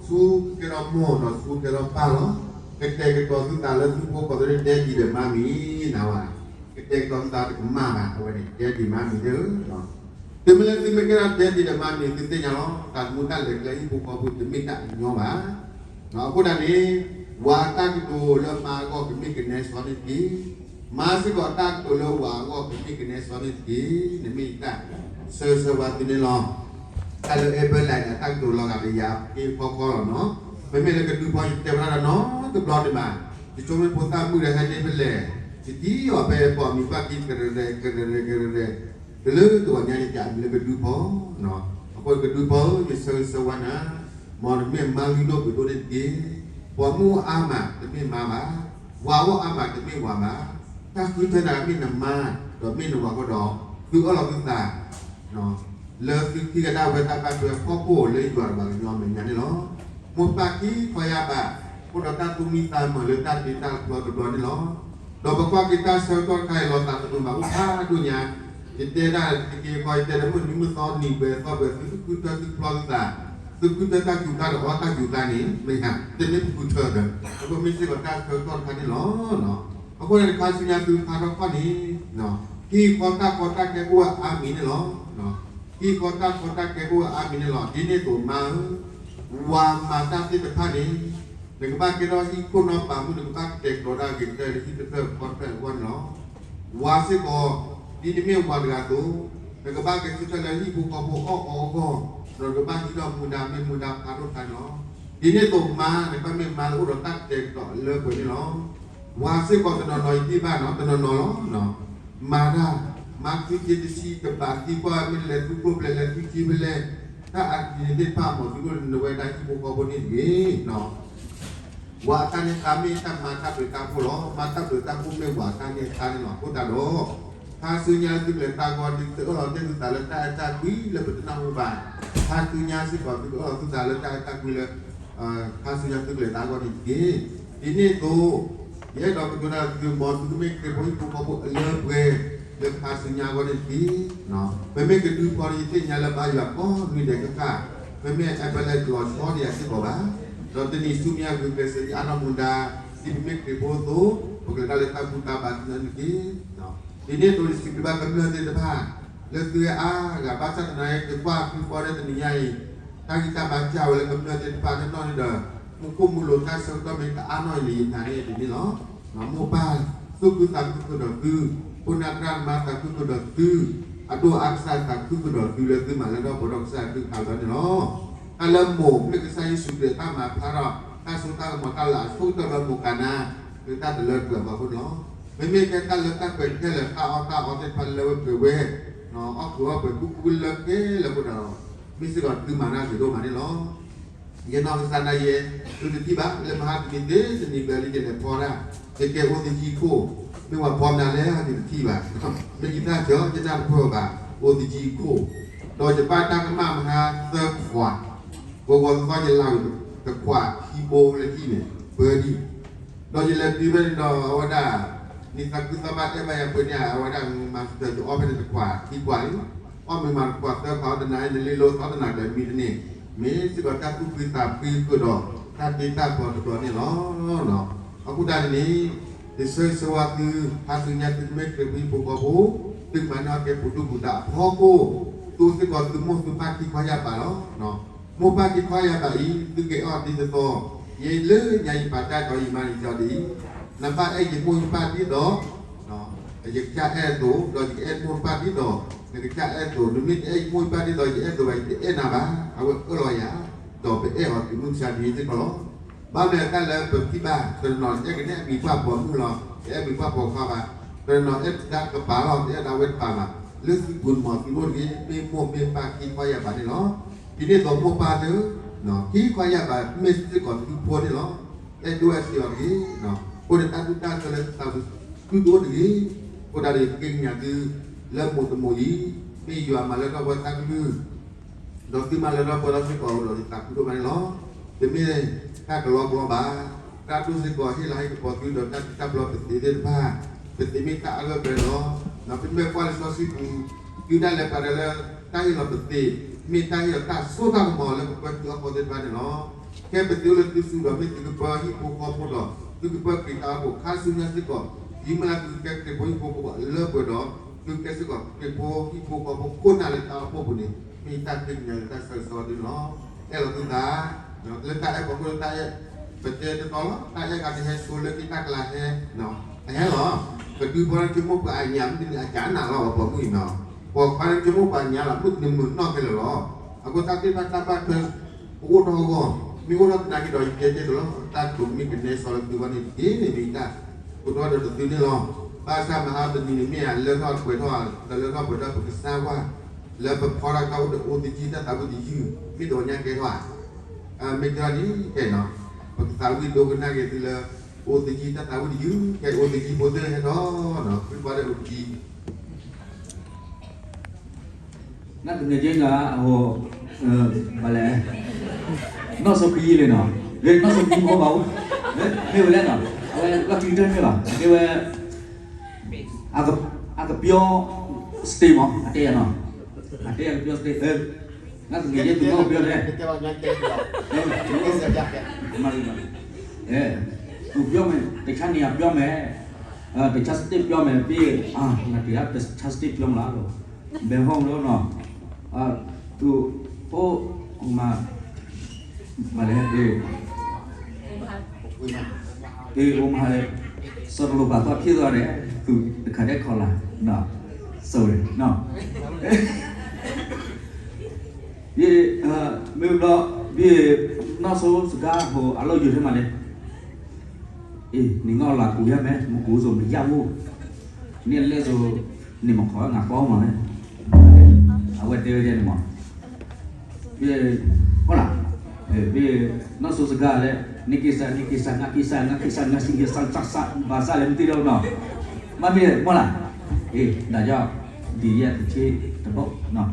ဆူကကဲထီၣ်မိၢ်ဒီးဆူကကဲထီၣ်ပၢ်လီၤ. ကတဲာ်ကတီၤသုသးလၢသုဖိဃီဖိသ့ၣ် Daddy ဒီး Mommy နၤဝဲ, ကတဲာ်ကတီၤသုသးတကမၣ်ဘၣ် အဝဲန့ၣ် Daddy Mommy သ့ၣ်ဧၢ. တုၤမ့ၢ်လၢသုမ့ၢ်ကဲထီၣ် Daddy ဒီး Mommy သုသ့ၣ်ညါလီၤ, တၢ်မူတၢ်လဲၤကျဲဟံၣ်ဖိဃီဖိတမ့ၢ်တၢ်အညီဘၣ်. အဃိဒၣ်န့ၣ် ဝၤအတၢ်ကတိၤလၢမါအဂီၢ်ကမ့ၢ်ကနဲစီန့ၣ်တက့ၢ်, မါစ့ၢ်ကီးအတၢ်ကတိၤလၢဝၤအဂီၢ်ကမ့ၢ်ကနဲစီန့ၣ်တက့ၢ်, နမ့ၢ်ယတၢ်ဆၢဂ့ၤဆၢဝါသုန့ၣ်လီၤ. တၢ်လၢ Apple န့ၣ် အတၢ်ကတိၤလီၤဂာ်ဒီးယၤက့ၤဖီဃီလီၤနီၤ. မ့မ့ၢ်လၢကဒုဖီယတဲဝဲဒၣ်ဒီးနီတဘျီဒံးဘၣ်, ယဆိကမိၣ်ဖိသၣ်မုၣ်ဒီးဟဲန့ၣ်ဖဲလဲၣ်, ယတံၢ်အီၤဖဲပှၤမံၤပၢ်ခံကရၢကရၢကရၢကရၢ, တလၢတဂီၤညါယတဲအမံၤလၢကဒုဖီ, အဃိကဒုဖီဧၢ ယဆၢဂ့ၤဆၢဝါနၤ, မ်နမ့ၢ်မါလုၢ်ဒိၣ်ပှ့ၤဒိၣ်န့ၣ်တက့ၢ်. ပှၤမုၣ်အါမးတမ့ၢ်မါဘၣ်, ဝၤဂီၢ်အါမးတမ့ၢ်ဝၤဘၣ်, တၢ်ဃုထၢနၤမ့ၢ်နမါ, ဒီးမ့ၢ်နဝၤဃီဒီး, သုအၢၣ်လီၤသုသး လၢသုခံဂၤဒၣ်ဝဲတၢ်ဘၣ်ထွဲဖီခိၣ်လၢယွၤတဂၤကညီမဲာ်ညါန့ၣ်လီၤ. မိၢ်ပၢ်ခံခီယၢ်ဘး, အိၣ်ဒီးတၢ်သူၣ်မံသးမုာ်လၢတၢ်တ့တၢ်ဖျီတဘျီန့ၣ်လီၤ. ဒီးပကွၢ်က့ၤတၢ်ဆၢကတီၢ်တခါအံၤလီၤ သးတမုာ်ဘၣ်အိၣ်ဖးဒိၣ်ညါ, ယတဲဒၣ်တက့ၢ်ဃီ ယတဲဒီးမုၢ်နံၤမုၢ်သီနံၤဘဲသီဘဲ သုဃုထၢသုဖျီသုသး, သုဃုထၢတၢ်စူၤတၢ်ဒီးအီၣ်တၢ်စူၤတၢ်န့ၣ် မ့ၢ်ဧါ, တမ့ၢ်ပဃုထၢဒီး, အဃိမ့ၢ်စ့ၢ်ကီးတၢ်ဆၢကတီၢ်တခါန့ၣ်လီၤ. အဃိန့ၣ်တခါဆူညါသုဖးထီၣ်ခီၣ်န့ၣ်, ဟံၣ်ဃီတၢ်ကီတၢ်ခဲကအိၣ်အါမံၤန့ၣ်လီၤ. ဟံၣ်ဃီတၢ်ကီတၢ်ခဲကအိၣ်အါမံၤန့ၣ်လီၤ. ဒ်န့ၣ်အသိးမါဧၢ, ဝၤမၤတၢ်သ့ၣ်တဖၣ်န့ၣ်, နကဘၣ်ကဲထီၣ်ဟံၣ်ခိၣ်နီၢ်ပာ်မုၣ် နကဘၣ်ကတဲာ်ကတီၤဒၣ်ဂ့ၤကတၢၢ်လၢဟံၣ်တဖျၢၣ်ဃီတဖျၢၣ်အဂီၢ်န့ၣ်လီၤ. ဝၤစ့ၢ်ကီး, ဒ်နမ့ၢ်ဝၤတဂၤအသိး, နကဘၣ်ကဆၢထၢၣ်လၢဟံၣ်ဖိဃီဖိအီၣ်အီအဂီၢ်, ဒီးနကဘၣ်ဟံးထီၣ်မူဒါမ့ၢ်မူဒါဖးဒိၣ်တခါန့ၣ်လီၤ. ဒ်န့ၣ်အသိးမါ နကဘၣ်မ့ၢ်မါလၢအိၣ်ဒီးတၢ်ကတဲာ်ကတီၤလၢပှဲၤန့ၣ်လီၤ. ဝၤစ့ၢ်ကီးတနီၤနီၤယထံၣ်ဘၣ်နီၤ တနီၤနီၤလီၤ. မၤတၢ်, မၤသုက့တဆံတဘးသံကွၢ် မ့ၢ်လဲၤသုကျိၣ်ဖျဲးလဲၤသုထံဖဲလဲၣ်, တၢ်အါတက့ၢ်န့ၣ်သ့ၣ်တဖၣ် မၤသုဒိၣ်လၢနဝဲဒၣ်ဟံၣ်ဖိဃီဖိန့ၣ်တဂ့ၤ. ဝၤအတၢ်န့ၢ်သါမ့ၢ်တၢ်မၤတၢ်ဘျုးတၢ်ဖှိၣ်လီၤ. မၤတၢ်ဘျုးတၢ်ဖှိၣ်မ့ၢ်ဝၤအတၢ်န့ၢ်သါန့ၣ်လီၤ. အဃိသတးဒီး, ခါဆူညါသုကလဲၤသးဂီၢ် ဒ်သုအၢၣ်လီၤတ့ၢ်သုသးလၢတၢ်အဲၣ်တၢ်ကွံလၢပတနၢ်ဟူဘၣ်, ခါဆူညါစ့ၢ်ကီးသုကအၢၣ်လီၤသုသးလၢတၢ်အဲၣ်တၢ်ကွံလၢ ခါဆူညါသုကလဲၤသးဂီၢ်န့ၣ်တက့ၢ်. ဒ်န့ၣ်အသိး, ယအဲၣ်ဒိးကတိၤတၢ်သု မ်သုကမ့ၢ်ခရံာ်ဖိဟံၣ်ဖိဃီဖိအလၢပှဲၤ လၢခါဆူညါအဂီၢ်န့ၣ်တက့ၢ်. ပမ့ၢ်ကဒုဖီဒီး ယသ့ၣ်ညါလၢဘါယွၤကိးနွံဒဲးကဃၣ်, ပမ့ၢ် Apple တလီၤဆီဒံးယၤစ့ၢ်ကီးဘၣ်, ဒီးတနံၤဆူမဲာ်ညါဂုာ်ကျဲးစၢးဒ်အါထီၣ်မူဒါ, ဒ်ပမ့ၢ်ခရံာ်ဖိအသိး, ပကလဲၤတၢ်လၢတၢ်ဘူၣ်တၢ်ဘါသ့ၣ်န့ၣ်တက့ၢ်. ဒ်န့ၣ်အသိး ယစံးဘျုးဘၣ်ကမျၢၢ်သ့ၣ်တဖၣ်, လၢသုဝဲအါဂၤ ဘၣ်ဆၣ်သနာ်က့ ယကွၢ်သုဃီဒီးတနံၤညါအံၤ, တၢ်ဂံၢ်တၢ်ဘါစၢ်ဝဲလၢကမျၢၢ်သ့ၣ်တဖၣ် တနီၣ်န့ၣ်ဒီး, မူခိၣ်မူလိၤတၢ်ဆၢကတီၢ်မ့ၢ်တအါနီၢ်အံၤန့ၣ် ယနာ်န့ၢ်ဒ်န့ၣ်လီၤ. မိၢ်ပၢ်သူၣ်ခုသးခုကဒီးသု, ခိၣ်နၢ်သရၣ်သမါသးခုကဒီးသု, အဒိၣ်အါကစၢ်သးခုကဒီးသုလၢသုမၤလၢထီၣ်ပှဲၤထီၣ်ကစၢ်ယွၤအကလုၢ်ကထါလီၤန့ၣ်လီၤ. တၢ်လၢမိၢ်မ့ၢ်ကစၢ်ယ့ၣ်ၡူးခရံာ်အတၢ်မၤဖျါထီၣ် တၢ်စိတၢ်ကမီၤတၢ်လၤအဆိကတၢၢ်လၢမိၢ်ကၤနါ, မ့ၢ်တၢ်တလၢပှဲၤအဖီခိၣ်န့ၣ်လီၤ. မ့မ့ၢ်ကဲတၢ်လၢတၢ်ပှဲၤခဲလၢာ် တၢ်အီၣ်တၢ်အီသ့ၣ်တဖၣ်လၢဝဲပှဲၤဝဲ, အီၣ်ကုၢ်အီၣ်ပှဲၤကူကူလၢခဲလၢာ်အဃိဒီး, မ့ၢ်စ့ၢ်ကီးသုမၤတၢ်ဂ့ၤဒိၣ်မးန့ၣ်လီၤ. ယနီၢ်ကစၢ်ဒၣ်ယဲ, သုတထံၣ်ဘၣ် လၢမဟါတနံၤသ့တနံၤဘျဲၣ်လံ ယလဲၤဖီတၢ်, ယကဲအိၣ်သယံၤခိၣ်, မ့ၢ်ပှၤဖီမနုၤလဲၣ် ယတထံၣ်ဘၣ်, မ့ၢ်ယတၢ်စၢၤ ယတၢ်တပၢၢ်ဘၣ်, အိၣ်သယံၤခိၣ်, ဒီးယဘၣ်တၢ်ကမၣ်မဟါသၢခွး, ဂီၤဂီၤသီသီယလၢ်ဝံၤတခွးခံဘိလၢဟံၣ်န့ၣ်, ပၢဒံး ဒီးယလဲၤတုၤဖဲန့ၣ်ဒီးအဝဲဒၣ်, နံၣ်သးခုသီဘၣ်အဲၣ်ဘၣ်ယၤပှဲၤန့ၣ် အဝဲဒၣ်မၤစၢၤယအီၣ်ဖဲန့ၣ်တခွးခံခွးလံ, အီၣ်မ့ၢ်မၤတခွးသၢခွးအီၣ်တနၤ နလ့လိသီတနၤဒီးမံတန့ၢ်, မ့ၢ်စ့ၢ်ကီးတၢ်သူၣ်ဖှံသးဖှံဃုာ်ဒီး တၢ်တ့တၢ်ဖျီတဘျီန့ၣ်လီၤ. အဃိသတးန့ၣ်န့ၣ်, ယဆၢဂ့ၤဆၢဝါသု, ခါဆူညါသုကမ့ၢ်ခရံာ်ဖိဟံၣ်ဖိဃီဖိ, သုကမၤန့ၢ်အီၣ်ကဲပူၤဒူၣ်ပူၤဒါအဖီခိၣ်, တိစ့ၢ်ကီးသုမိၢ်သုပၢ်ခံခီယၢ်ဘးလီၤ. မိၢ်ပၢ်ခံခီယၢ်ဘးအံၤ သုကအဲၣ်အီၤဒ်သိးသိး, ယဲလၢညါယပာ်တၢ်ဒီးယမၤန့ၢ်ကီးဒ်အံၤ, နဘၣ်အဲၣ်ယမိၢ်ယပၢ်ဒ်သိး ယကစၢ်အဲၣ်အသိး, ဒီးယကအဲၣ်မိၢ်ပၢ်ဒ်သိး နကစၢ်အဲၣ်အသိး, နမ့ၢ်တအဲၣ်ယမိၢ်ယပၢ်ဒ်သိးယအဲၣ်အသိးဘၣ် ယတအဲၣ်နၤဘၣ်, အဝဲအၢၣ်လီၤယၤ, ဒီးပအဲၣ်အီၤတုၤမုၢ်မဆါတနံၤစ့ၢ်ကီးလီၤ. ဘၣ်မနုၤတၢ်လၢပထံၣ်ဘၣ် တနီၤနီၤ ယအဲၣ်ကနဲၣ်အမံၤပှၢ်ပိာ်မုၣ်လီၤ, ယအဲၣ်မံၤပှၢ်ပိာ်ခွါဘၣ်, တနီၤနီၤအဲၣ်ဒၣ်ကပၤလီၤ တအဲၣ်ဒၣ်ဝဲတပၤဘၣ်, လၢသုပူၤန့ၣ်မ့ၢ်သုအိၣ်တဂ့ၤ, မ့ၢ်မိၢ်မ့ၢ်ပၢ်ခံခီယၢ်ဘးန့ၣ်လီၤ. ဒ်န့ၣ်အသိးမိၢ်ပၢ်သ့ၣ်, ခံခီယၢ်ဘးမ့ၢ်စ့ၢ်ကီးသုဖိန့ၣ်လီၤ. အဲၣ်ဒိၣ်အဲၣ်စ့ၢ်အီၤတဂ့ၤ, အဃိန့ၣ်တၢ်ဒူၣ်တၢ်ဆၢလၢသုသးပူၤ သုတအိၣ်တဂ့ၤ, အဃိသတးဒီးယဃ့ကညးသု လၢမိၢ်တမိၢ်အံၤ, မ့ၢ်ယွၤမၤလၢထီၣ်ပှဲၤသးကလုၢ် ဒီးသုမၤလၢထီၣ်ပှဲၤထီၣ်စ့ၢ်ကီးဒီးယသးခုဒိၣ်မးန့ၣ်လီၤ. တမ့ၢ်တၢ်ကလီကလီဘၣ်, တၢ်ဒိၣ်စ့ၢ်ကီးဟ့ၣ်လီၤဟ့ၣ်ကပီၤသုဒီးတၢ်တံၢ်တၢ်ပျီပသ့သ့ၣ်တဖၣ်, ပသ့မ့ၢ်တၢ်အၢၣ်လီၤပှဲၤလီၤ. ဒီးပမ့ၢ်ကွၢ်လံာ်စီဆှံပူၤ, သုဒၣ်လဲာ်ပှၤဒီးလၢ တၢ်ဟ့ၣ်လီၤပသ့, မ့ၢ်တၢ်ဟ့ၣ်လီၤတၢ်စိတၢ်ကမီၤလၢပကွဲးထူအီၣ်ဃီသ့ၣ်တဖၣ်န့ၣ်လီၤ. ကဲပသုလၢသုစုဒီး မ့ၢ်သုကပၢဟံၣ်ဖိဃီဖိဒီး သုကပၢခရံာ်တၢ်အိၣ်ဖှိၣ်ခါဆူညါစ့ၢ်ကီး, ဒ်မ့ၢ်လၢသုကကဲခရံာ်ဖိဟံၣ်ဖိဃီဖိလၢပှဲၤဒီး သုကကဲစ့ၢ်ကီးခရံာ်ဖိဟံၣ်ဖိဃီဖိခိၣ်နၢ်လၢတၢ်အိၣ်ဖှိၣ်ပူၤန့ၣ် မ့ၢ်တၢ်ဃ့ကညးလၢတၢ်ဆၢဂ့ၤဆၢဝါသုန့ၣ်လီၤ. အဲၣ်လီၤသုသး လၢတၢ်အဲၣ်ပှၤဖိလၢတၢ်အဲၣ် ပတဲတတီလီၤ တၢ်အဲၣ်ဂၤတဟဲဆိလၢက့ၤတၢ်ကလၤဟဲ အဟဲလီၤ. ပဒုးဘီလၢကၠိမိၢ်ပှၢ်အညၣ် မုၢ်တနံၤအကနၣ်လီၤ ပှၤပိာ်မုၣ်အံၤနီၤ, ပိာ်ခွါလၢကၠိမိၢ်ပှၢ်ညၣ်လီၤ မုၢ်တနံၤမုာ်နီၢ်ခဲလၢာ်လီၤ. အဃိသတးသ့ၣ်တဖၣ်တၢ်ဘၣ်ထွဲ ပအိၣ်ထီၣ်အဂီၢ် မ့ၢ်အိၣ်ထီၣ်သနာ်က့ဒီး ယတဲတ့ၢ်တလီၤ တၢ်တိာ်မ့ၢ်ကနဲစီလၢသုဘၣ်န့ၣ် ဒ်န့ၣ်မ့ၢ်တၢ် အိၣ်ထီၣ်ဒီးတသုန့ၣ်လီၤ. ဘၣ်ဆၣ်မဟါတနံၤန့ၣ်မ့ၢ်ဧါ လၢထီၣ်ပှဲၤထီၣ် ဒီးလၢထီၣ်ပှဲၤထီၣ်ပကစၢ်ဝါ လၢပဖီတၢ်ကအိၣ်ဒီးအိၣ်သယုၢ်တၢ်သးဝံၣ်တယုၢ် မ့ၢ်တဝီညါကဲထီၣ်ဧါ မ့ၢ်ကဲထီၣ်ဒ်ခဲနီၤ, ပကသးဝံၣ်ဒိကနၣ်က့ၤသုလၢ အိၣ်သယုၢ်တၢ်သးဝံၣ်တယုၢ် ကဲအိၣ်သယုၢ်ဖိသ့ၣ်ဟဲထီၣ်နီၤ ခရံာ်ဘၣ်ဒီးအိၣ်သယုၢ် နတနံၤက့နၤ အဝဲ ဘၣ်လဲၣ် နီၢ်စီၤပံယံလံနီၤ, နီၢ်စီၤပံယံမ့ၢ်ဘၣ်အူ မ့ၢ်ဝဲလဲၣ်နီၤ အဝဲလီၢ်ခံကတၢၢ်မ့ၢ်ဘၣ် အကဲဝဲ အကပျီ stage မး အတဲယၤနီၤ အတဲအကပျီ stage နတနံၤက့သုးနီၢ်ပျီလဲၣ် မၤလံနီၤ အဲ သူပြောမယ် တခြားနေရာပြောမယ် တခြား stage ပြောမယ် ပြီး အာ ငါတရား တခြား stage ပြောမလားလို့ ဘယ်ဟုတ်လို့နော် သူ ဟို ဟိုမှာ ဘာလဲ အေး အေး ဟိုမှာလေ စောတလိုပါသွားဖြစ်သွားတယ် သူတခါတည်းခေါ်လာနော် sorry နော် ပြီး မင်းတို့ ပြီး နောက်ဆုံးစကား ဟို အလုပ်ယူထဲမှာလေ အေး နင်ငေါ့လာကူရမယ် မကူဆိုမရဘူး နင်လဲဆို နင်မခေါ် ငါခေါ်မှာလေ အဝဲတဲဝဲဒ်န့ၣ်မး ပြီး ဟုတ်လား အေး ပြီး နောက်ဆုံးစကားလည်း နင်ကိစ္စ နင်ကိစ္စ ငါကိစ္စ ငါကိစ္စ ငါကိစ္စ ဘာစလဲ မသိတော့ဘူးနော် မမီး မဟုတ်လား အေး ဒါကြောင့် ဒီရက်တစ်ချိန်တစ်ပုတ်နော်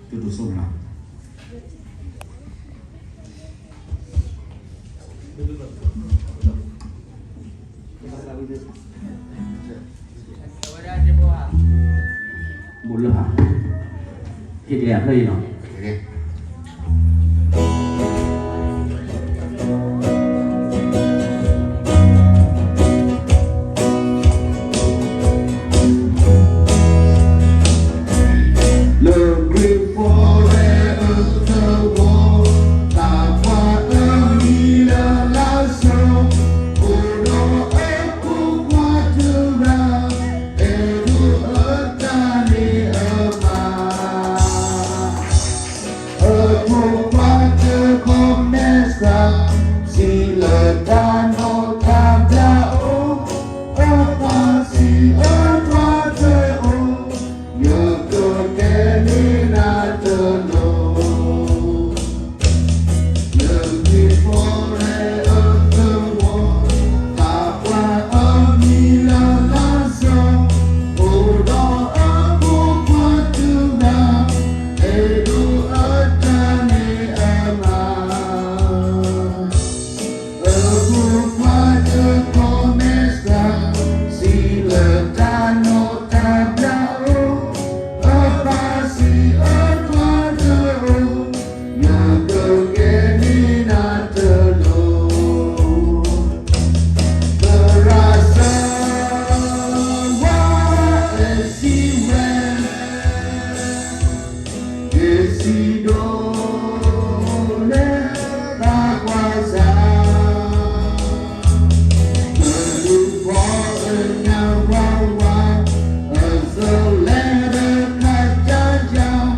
တူတူဆုံးနော် ဘူးလၢဟါ ဟ့ၣ်ကလဲၤအဖျၢၣ်အံၤနီၤ လၢခရံာ်ဖိရဲၣ်အသဝီ သးပှၢ်အမံၤလၢလါစၢၤ အိၣ်ဒီးအဖိခွါတဂၤ အဲၣ်ဒိးအတၢ်န့ၣ်အမါ အဖိခွါတခီမဲာ်သၣ် စံးလၢတၢ်နီၢ်တၢ်ဘျၢအိၣ် အပၢ်စံးအပှၤတအိၣ် ယကကဲန့ၢ်နၤတလိၤ လၢခရံာ်ဖိရဲၣ်အသဝီ သးပှၢ်အမံၤလၢလါစၢၤ အိၣ်ဒီးအဖိခွါတဂၤ အဲၣ်ဒိးအတၢ်န့ၣ်အမါ အဖိခွါတခီမဲာ်သၣ် စံးလၢတၢ်နီၢ်တၢ်ဘျၢအိၣ် အပၢ်စံးအပှၤတအိၣ် ယကကဲန့ၢ်နၤတလိၤ သရၣ်စၢၤဝါအစံးဝဲ ကစံးဒိၣ်လၢသးကွၢ်စၢ် ကလုၢ်ဖီအညၣ်ဝါဝါ အသိးလဲၤဒီးခါကၢ်ကၢ်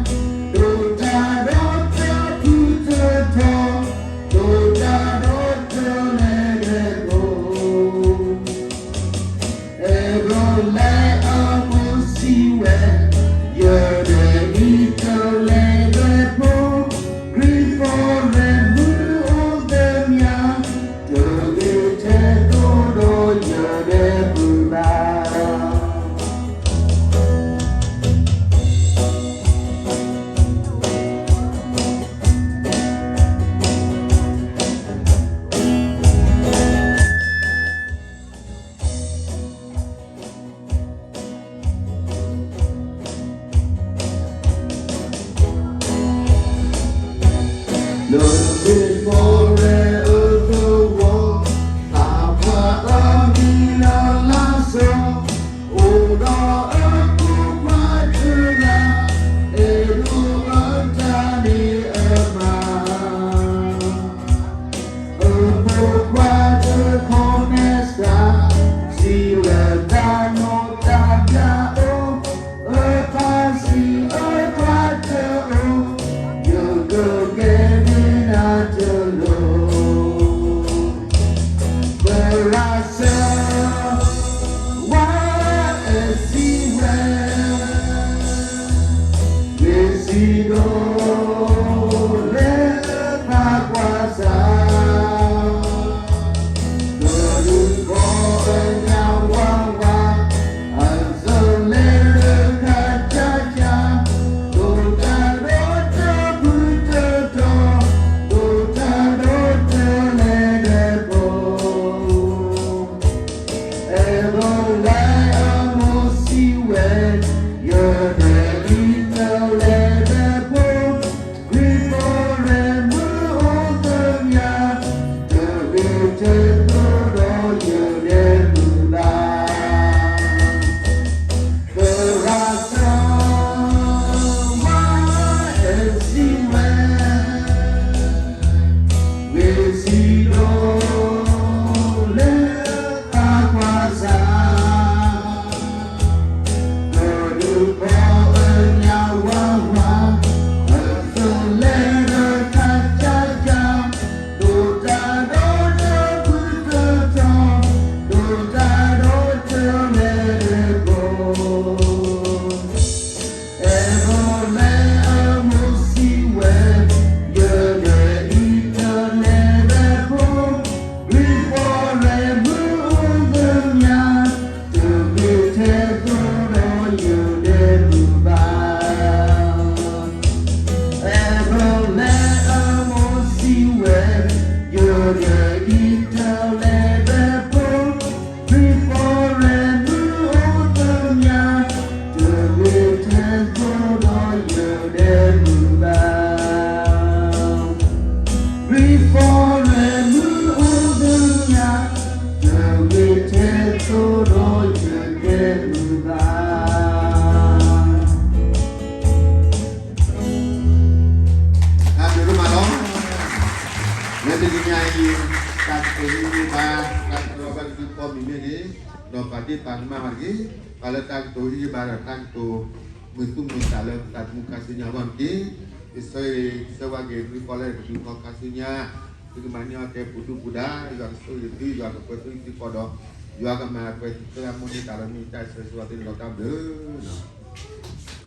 ဒိၣ်တၢ်ဒီးတၢ်ဖုတထီ ဒိၣ်တၢ်ဒီးတၢ်လဲၤလဲၤဘိ အဲၣ်ဒိးလဲၤအမုၢ်စံးဝဲ ယဒဲအံၤတလဲၤလဲၤဖိ ခရံာ်ဖိရဲၣ်မုၢ်အိၣ်သ့ၣ်မၠၣ် တဂ့ၤထဲသိးဒီးယဒဲပုၢ်ဘၣ် လၢ သ့ၣ်ဖီရဲၣ်အသဝီ, သးပှၢ်အမံၤလၢလါစီၤ, အိၣ်ဒီးအဖိခွါတဂၤ, အဲၣ်ဒိးအတၢ်န့ၣ်အမါ အဖိခွါတခီ မ့ၢ်စံး, စံးလၢတၢ်နီၢ်တၢ်ဘျၢအိၣ်, အခါဆံးအခါတအိၣ်, ယကကဲန့ၢ်နၤတလိၤ. သရၣ်စၢၤ ဝါအဲၣ်စံးဝဲ မ့ၢ်စံးဒီး လဲၤသးကွၢ်စၢ်, တၢ်ဒုးဖီအညၣ်ဝါဝါ, အစၢၤလဲၤလၢခါကၢ်ကၢ်, ဒိၣ်တၢ်ဒီးတၢ်ဖုတတီၤ, ဒိၣ်တၢ်ဒီးတၢ်လဲၤဒဲးဖိ အဲၣ်ဒိးလဲၤအမိၢ်စံးဝဲ, ယဒဲးအံၤတလဲၤဒဲးဖိ, ဂံၢ်ပီၣ်ရဲၣ်မုၢ်အိၣ်သ့ၣ်ညါ, တဂ့ၤထဲသိးဒီးယဒဲးမုၢ်ဘၣ်. သရၣ်စၢၤ ဝါအဲၣ်စံးဝဲ မ့ၢ်စံးဒီး လဲၤသးကွၢ်စၢ်, တၢ်ဒုးဖီအညၣ်ဝါဝါ, အစၢၤလဲၤလၢခါကၢ်ကၢ်, ဒိၣ်တၢ်ဒီးတၢ်ဖုတတီၤ, ဒိၣ်တၢ်ဒီးတၢ်လဲၤဒဲးဖိ အဲၣ်ဒိးလဲၤအမိၢ်စံးဝဲ, ယဒဲးအံၤတလဲၤဒဲးဖိ, ဂံၢ်ပီၣ်ရဲၣ်မုၢ်အိၣ်သ့ၣ်ညါ, တဂ့ၤထဲသိးဒီးယဒဲးမုၢ်ဘၣ်. အဲၣ်ဒိးလဲၤအမိၢ်စံးဝဲ, ယဒဲးအံၤတလဲၤဒဲးဖိ, ဂံၢ်ပီၣ်ရဲၣ်မုၢ်အိၣ်သ့ၣ်ညါ, တဂ့ၤထဲသိးဒီးယဒဲးမုၢ်ဘၣ်. ဂံၢ်ပီၣ်ရဲၣ်မုၢ်အိၣ်သ့ၣ်ညါ, တဂ့ၤထဲသိးဒီးယဒဲးမုၢ်ဘၣ်. တၢ်ဘျုးဒိၣ်မးလီၤ. လၢတနံၤညါအံၤ, တၢ်ကတိၤဟ့ၣ်ဂံၢ်ဘါ, တၢ်ကတိၤဘၣ်ကဒုးဖီမံၤမ့ၢ်ဂ့ၤ, ဒီးပာ်ဒ့ၣ်ပာ်ကမၣ်မ့ၢ်ဂ့ၤ, ပာ်လၢတၢ်ကတိၤဟ့ၣ်ဂံၢ်ဘါဒီးတၢ်ကတိၤ မုာ်သူၣ်မုာ်သးလၢပသးသမူခါဆူညါအဂီၢ်တက့ၢ်. ယဆၢဂ့ၤဆၢဝါက့ၤ သုကိးလၢကဒုးဖီခါဆူညါ, သုကမၤန့ၢ်အီၣ်ကဲပူၤဒူၣ်ပူၤဒါ, ယွၤကဆိၣ်ဂ့ၤသု, ယွၤကပၢသုဟံၣ်သုဃီဒီး, ယွၤကမၤပှဲၤသုသၢဂၤမိၢ်န့ၢ်သးလၢမ့ၢ်တၢ်ဆၢဂ့ၤဆၢဝါသုန့ၣ်လီၤ. တၢ်ဘျုးလီၤ.